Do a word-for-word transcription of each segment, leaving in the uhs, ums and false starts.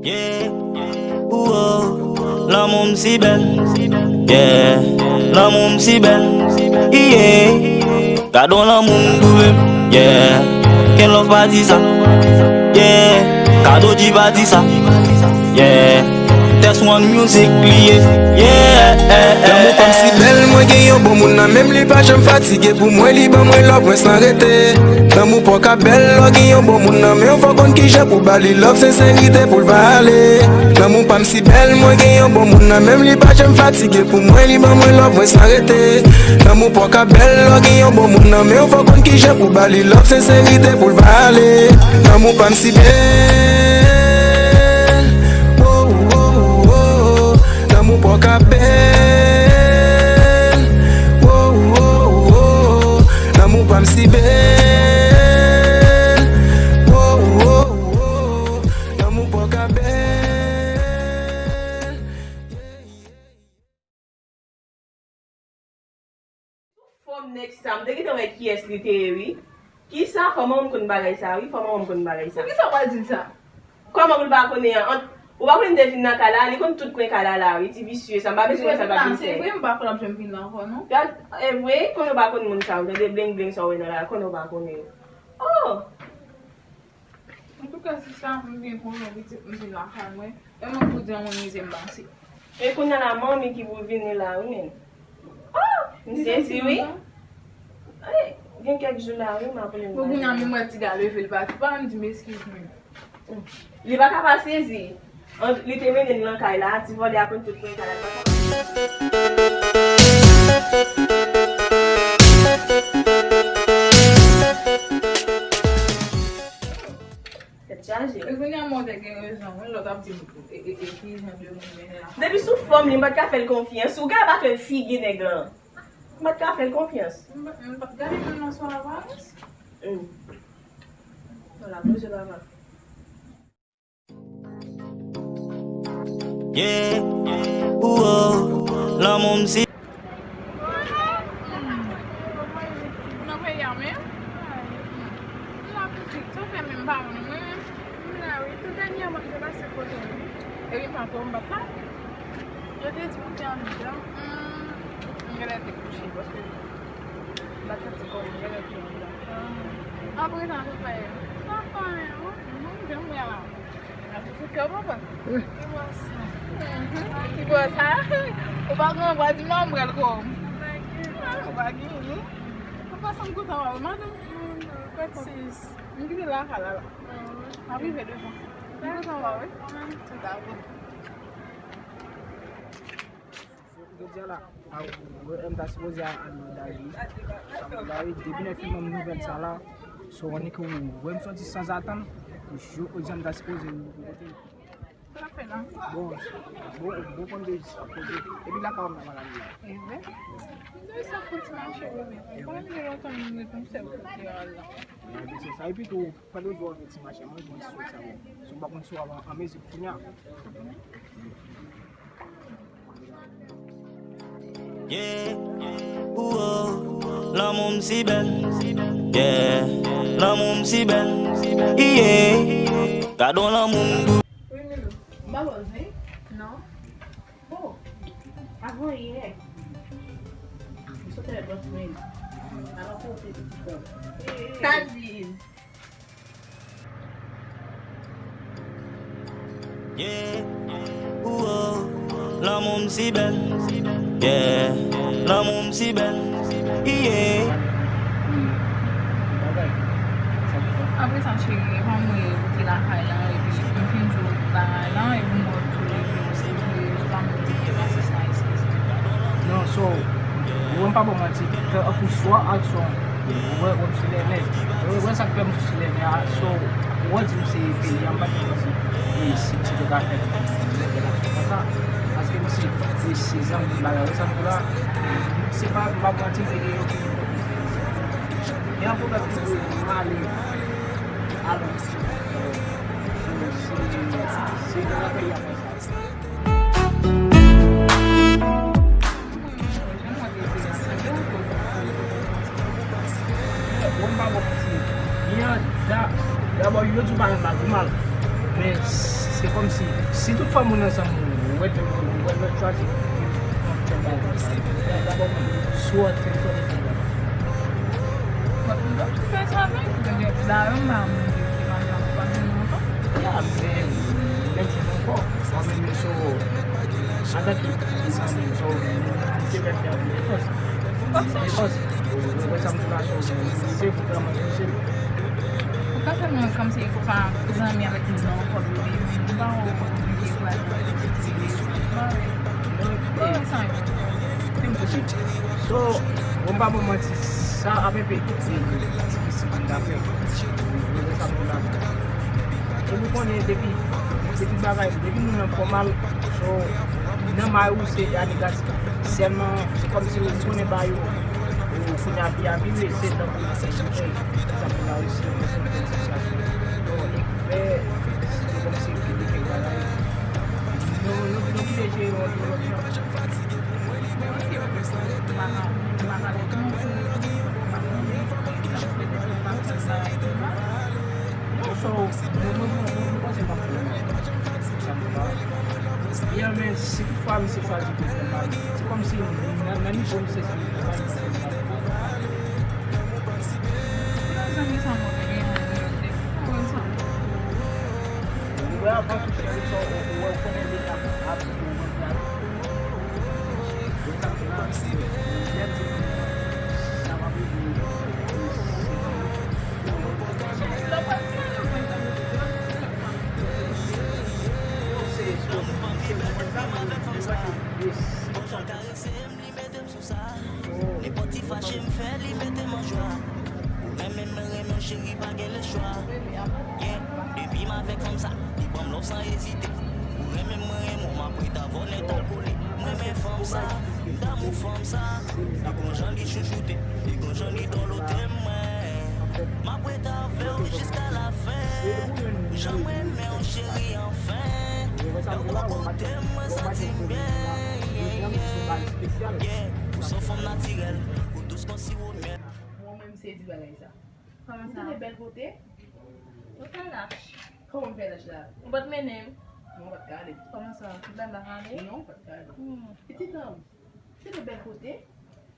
Yeah, ooh, oh, lanmou m si bèl. Yeah, lanmou m si bèl. Yeah, gade yon lanmou m twouve m. Yeah, Ken Love pa di sa. Yeah, Kado G pa di sa. Yeah, Test One Music li ye. Yeah, lanmou pa m si bèl, mwen gen yon bon moun nan men m, li pa janm fatige pou mwen, li ban mwen love mwen san rete. Lanmou pa w ka bèl lè w gen yon bon moun nan men w, fò w konn kijan pou ba li love, senserite pou l pa ale. Lanmou pa m si bèl, mwen gen yon bon moun nan men m, li pa janm fatige pou mwen, li ban mwen love mwen san rete. Lanmou pa w ka bèl lè w gen yon bon moun nan men w, fò w konn kijan pou ba li love, senserite pou l pa ale. Lanmou pa m si bèl. Wo, wo, wo. Lanmou pa w ka bèl. Wo, wo, wo. Lanmou pa m si bèl. Wo, wo, wo. Lanmou pa w ka bèl. Fòm nèg sa, m te gentan wè kiyès li te ye, wi. Kisa? Fò manman m konn bagay sa, wi. Fò manman m konn bagay sa. Poukisa w pral di l sa? Kòman pou l pa konnen an? Ant, ou pa konnen m te vin nan kay la, li konn tout kwen kay la la, wi. Ti visye sa, m pa bezwen wè sa, l pa vin fè. Se vre, m pa kwè l ap janm vin la ankò, non. Gad, e vre, konnen w pa konn moun sa, ou tande bling bling sa w wè nan la, konnen w pa konnen yo. Oh! Antouka, si sa pou m gen konnen pitit m vin lakay mwen, e mwen pou di yon moun mizè m pase. E kounye a la, manmi ki pou vini la, wi, men. Oh! M sezi, wi. Ey, gen kèk jou la, wi, m ap rele. Bon, kounye a, menm wè ti ga leve, l pati, pa menm di m eskiz mwen. Li pa ka pa sezi. An, li te mennen l nan kay la, ti vòlè a konn tout kwen kay la, li pa ka. Tèt chaje. E kounye a mwen te gen rezon, wi, lòt ap di m, e, e, e, ki jan de moun men la. Depi sou fòm li, m pa t ka fè l konfyans. Ou gade pa fè figi nèg lan. M pa t ka fè l konfyans. M pa, m pa t gade moun nan sou aparans. Hmm. Bon, la poze papa. Yeah, ooh, oh, lanmou m si. Nan peyi a menm? M la pitit, sa w fè menm pa wè mwen menm? M la wi, tou dènyèman m te pase kote w. Epi m pa twò, m pa t la. Yo te di m ou te anndan. Hmm, m genlè te kouche, paske m pa t santi kò m, m genlè te anndan. Ah. Apre sa, sa fè? Sa fè anyen, non? M janm wè la. N ap sou kè w, papa. Ki bò sa? Ki bò sa? Ou pa gen anbra, di m la, m pral kò w. Ah, ou pa gen, non? Papa, sa m kontan wè w, madanm. Kot sis? M kite lakay la, la. M ap rive devan. M kontan wè w, wi. Tout a bon. Jodi a la, a, m ta sipoze al nan Dayou. Sa m Dayou, depi nèg fin ban m nouvèl sa la, so annik ou wè m soti sanzatann, jodi a m ta sipoze rive kote. Sa l ap fè la? Bon, bon, bon konn de jis ap poze. Epi lakay ou m nan maladi la. E vre? M te sa fè ti mache, wi. Mwen gen lontan m ret m sèl kote a la. Mwen se sa. Epi tou, pandan w fè ti mache, mwen jwenn sou sa bon. Si w pa konn sou a an mezi kounye a. Yeah, ooh, oh, lanmou m si bèl. Yeah, lanmou m si bèl. Yeah, gade yon lanmou m dou. Wi, Milou. M pa bòz, wi. Non. Oh, avan yè. M sot avèk bòs mwen. Alò, kote pitit kòb. Sa di. Yeah, ooh, oh, lanmou m si bèl. Yeah, lanmou m si bèl. Yeah. Apre sa, cheri, epa m wè ou te lakay la, epi m fin di w bagay la, epi m wè w tou leve, ou se vle, ou pa mwen te pase sa, eskize. Non, so, ou wè m pa ba w manti, fè anpil swa aksyon. Ou wè, ou wè m sou lènè. Ou wè sa k fè m sou lènè a, so, ou wè di m se peyi a, m pa t konn si, e, si ti te ka fè. Konsa, paske m se, e, se zanmi bagay, ou sa m di la, se pa, m pa manti, m te gen yon, gen yon pwoblèm ki dwe ale, ale, se, se, se nan peyi a konsa. Bon, m pa bon konsi. Li an da, dabò, yo di w pa renmen mal, ou mal. Men, Se kòmsi, si tout fwa moun ansanm ou wè, ou wè lòt chwazi, ou fè bagay sa. Dabò, si w antre, fò w fè bagay. Bon, m pa fè sa avè l, paske dayè m pa moun ki pa janm pase lontan. Ya, men, men di m ankò, mwen menm, so, antanke moun, so, se fè fè yon defans. Defans, ou wè sa m di la, so, se pou kòmanse, se Ou ka fè mwen kòmsi ou pa zanmi avèk moun nan ankò, paske ou pa wè yon moun ki pral nan yon ti bagay. Ou pa wè sa yo. So, bon, m pa bon manti, sa ap enpe difisil pou m ta fè. Ou wè sa m di la. E ou konnen depi, depi bagay, depi moun nan fè w mal, so, nan may ou se a negatif. Sèlman, se kòmsi ou konnen ba yo, ou kounye a vi a vire, se tankou sa pou la resi, se tankou sa. Bon, e fè, se kòmsi ou kite kèk bagay. Nou, nou, nou kite jere yon lòt jan. Non, so, mwen, mwen, mwen, mwen panse m ap fè yon sa m pa. Byen, men si toutfwa misye chwazi pou l fè mal, se kòmsi nan, nan nivo misye se li fè mal, li panse l pa fè mal. Zanmi sa mwen gen yon de. Ou wè avan tou cheri sa, ou wè ou konnen li ap, ap, ou wè l ap. Nenpòt ti fache m fè li mete m an jwa. Ou renmen m, mwen renmen w, cheri, pa gen lechwa. Yeah, depi m avèk fanm sa, li ban m love san ezite. Ou renmen m, mwen renmen w, m ap ret avè w nèt al kole. M renmen fanm sa, m damou fanm sa. Li gon jan li chouchoute, li gon jan li dòlote mwen. M ap ret avè w jiska lafen. Jan m renmen w, cheri, anfen. Lè w kokote m, mwen santi m byen. Yeah, ou se yon fanm natirèl, ou dous kon siwo myèl. Mwen menm se di bagay sa. Kòman sa? Ou tande bèl kote? Ou fè lach. Kòman m fè lach la? Ou pa t mennen m? Non, ou pa t ka ale. Kòman sa? Tout bagay la ale? Non, ou pa t ka ale. Hmm. Pitit an, se de bèl kote.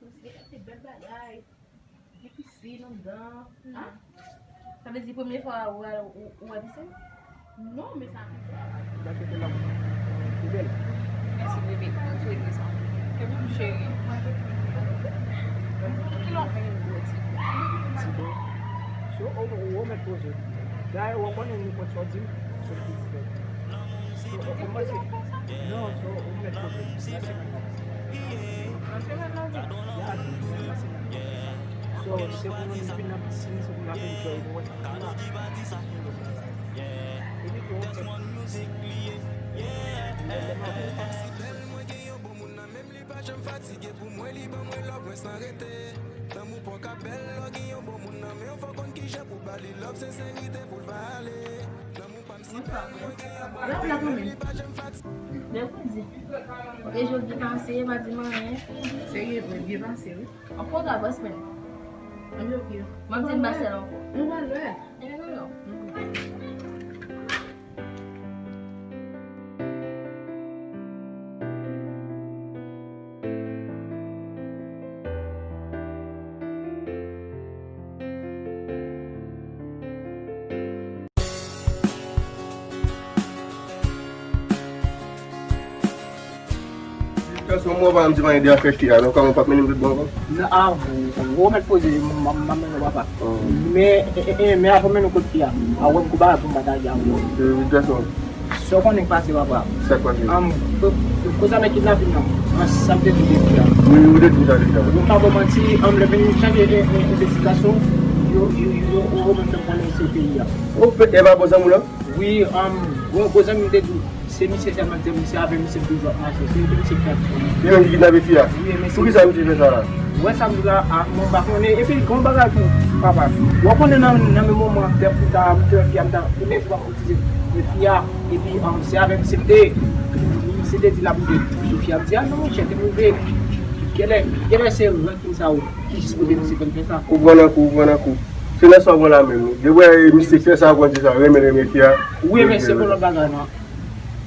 Ou se de bèl bagay. Gen pisin anndan. Hmm. Ah? Sa vle di premye fwa ou, ou, ou wè pisin? Non, men sa pi bèl. Ou bèl. Mèsi, bebe. Mwen sou eglè sa. Ke bon, cheri. Kilè w ap mennen m gwo ti? Ti bon. So, ou, ou, ou mèt poze. Dayè, ou konnen nenpòt sa w di m, se li ki pou fè. So, ou kòmanse. Non, so, ou mèt poze. Mèsi, mèt poze. Mwen se mèt poze. Ya, mèsi, mèt poze. So, se pou nou vin nan pisin, se pou n ap enjoy, nou wè sa. Epi tou, Lè w di, ok, jodi pase, pa di m anyen. Serye vre, byen pase, wi. An pwogram, bòs mwen. Ann oke. Mwen di m pa sèl ankò. Nou pral lwen. Ann nou non. Gason, mwen pa menm di m anyen de afè fi a, non, kòman w p ap mennen m tout bon ankò? Non, a, ou, ou mèt poze, m, m, m ap mennen w papa. Oh. Men, e, e, e, men avan mennen w kot fi a, a, wè m gon bagay pou m pataje avè w. Gason. Sa w konnen k pase, papa? Sa k pase? Am, ko-, koze afè kidnapin nan, an, sa m te di deja. Wi, ou te di sa deja. Mwen pa ba w manti, am, lè vini chanje e, e, envestigasyon, yo, yo, yo, yo, yo menm fè m konnen se peyi a. Ou pèt e pa bon zanmi w lan? Wi, am, bon, bon zanmi m te di w, se misye sèlman ki te di m, se avè misye m toujou ap mache, se li menm misye ki fè aksyon. Li menm ki kidnape fi a? Wi, men se. Poukisa misye fè sa la? Ou wè sa m di w la, a, mwen pa konnen. Epi, gon bagay tou, papa. Ou konnen nan, nan menm moman, dèp m ta, m te wè fi a, m ta, e menm jan m ap di, e fi a, epi, um, se avè misye m te, misye te di l ap rive sou fi a, m di, a non, monchè, te rive, genlè, genlè se rankin sa yo, ki jis pote misye fè l fè sa. Ou pran nan kou, ou pran nan kou. Se nan sa w pran la menm. Depi w wè misye fè sa, ou konn se sa, renmen, renmen fi a. Wi, men se pou lòt bagay, non.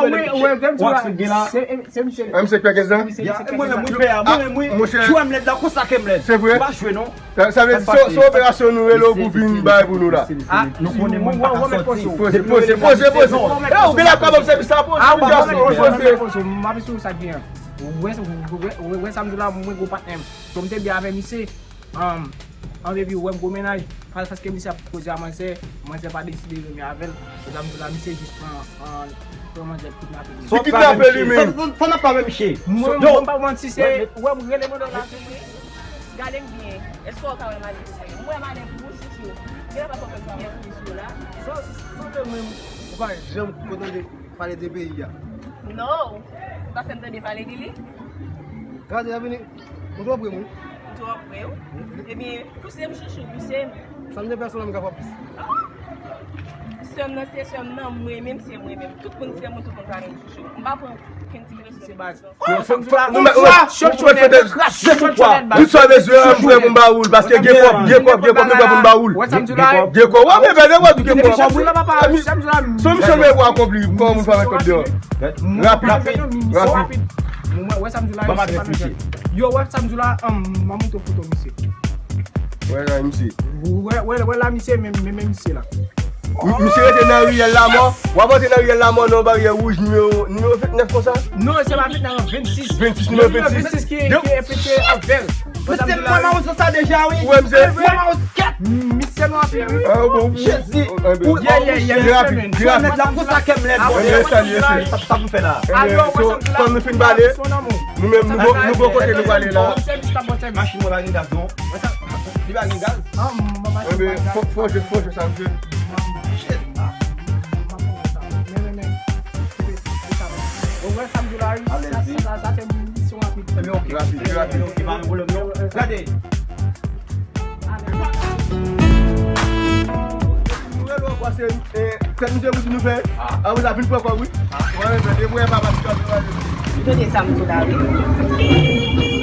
Bon, wi, wi, gen ti la. Se, se misye. M se pè kenz lan? Ya, mwen menm, wi, pè a, mwen menm, wi. Jwè m lèd la, konsa ke m lèd. Se vre? M pa jwe, non. Sa, sa vle di, se, se operasyon nou rele w pou vin bay pou nou la. Nou konnen mwen pa ka sòti. Poze, poze, poze, poze. E, ou gen la, kòman sèvis sa, poze. M ap eseye w sa gen. Ou wè, ou wè, ou wè, ou wè sa m di w la, mwen gwo patnè m. So, m te byen avè misye. An, an, epi ou wè m gwo mennaj. Pa, paske misye ap koze a manzè, manzè pa deside renmen avè l. Se sa m di w la, misye jis pran, an, pran manzè kidnape li. Li kidnape li menm. Sa, sa, sa n ap pale, misye. Mwen, mwen pa manti, se, ou wè m rele mwen la. Gade m byen. Èske w ka wè m ale pou mwen? M wè m ale pou ou, chouchou. Gen lè pa fò fè kiyès misye la. Sa, sa fè menm, ou pa janm kontan de pale de peyi a. Non, ou pa fè m tande pale de li. Gade, la vini. Ou twò pre, wi. Twò pre, wi. Ebyen, pouse m, chouchou, pouse m. Sa m te fè sou la, m ka fè plis. Sè m nan se sè m nan, mwen menm se mwen menm. Tout moun se moun, tout moun pa menm, chouchou. M pa pran okenn ti presyon. Se baz. Tout sa bezwen, m prè pou m ba ou l, paske gen kòb, gen kòb, gen kòb, nou prè pou m ba ou l. Gen kòb, wè, men, gen kòb, gen kòb. Se yon misyon mwen pou akonpli, kòman moun fè met kòb deyò. Rapid, rapid. Yo, wè sa m di w la, m a montre w foto misye. Wè la, misye. Wè, wè, wè la, misye, men, men, men misye la. Misye rete nan riyèl Lamò. W ap antre nan riyèl Lamò, nan baryè wouj, nimewo, nimewo vennèf konsa? Non, se pa vennèf, non, vennsis. Vennsis, nimewo vennsis. Vennsis ki, ki efektive avè l. Mesye, mwen, m a wè sa deja, wi. Ou wè, misye? Mwen, m a wè kèt. Misye nwa pi, wi. Ah, bon, wi. Jezi. Ou, yeah, yeah, yeah, rapid, rapid. Mèt la, konsa ke m lèd, bon. Sa, sa m fè la. Alò, wè sa m di la. Kòm nou fin pale, nou menm, nou bon, nou bon kote nou prale la. Bon sèvis la, bon sèvis. Machin mwen pa gen gaz, non. Li pa gen gaz? Enben, fò, fò jwe, fò jwe sa, misye. Ou wè sa m di la, wi. Sa, sa, sa, sa se misyon rapid. Enben, ok. Rapid, rapid. Ok, pa gen pwoblèm, non. Gade. Se, e, sèt misye pou di nou fè. Apre sa, vin pran kòb, wi. Mwen, mwen, mwen, mwen, papa, si w ap di, w ap di. Ou tande sa m di w la, wi.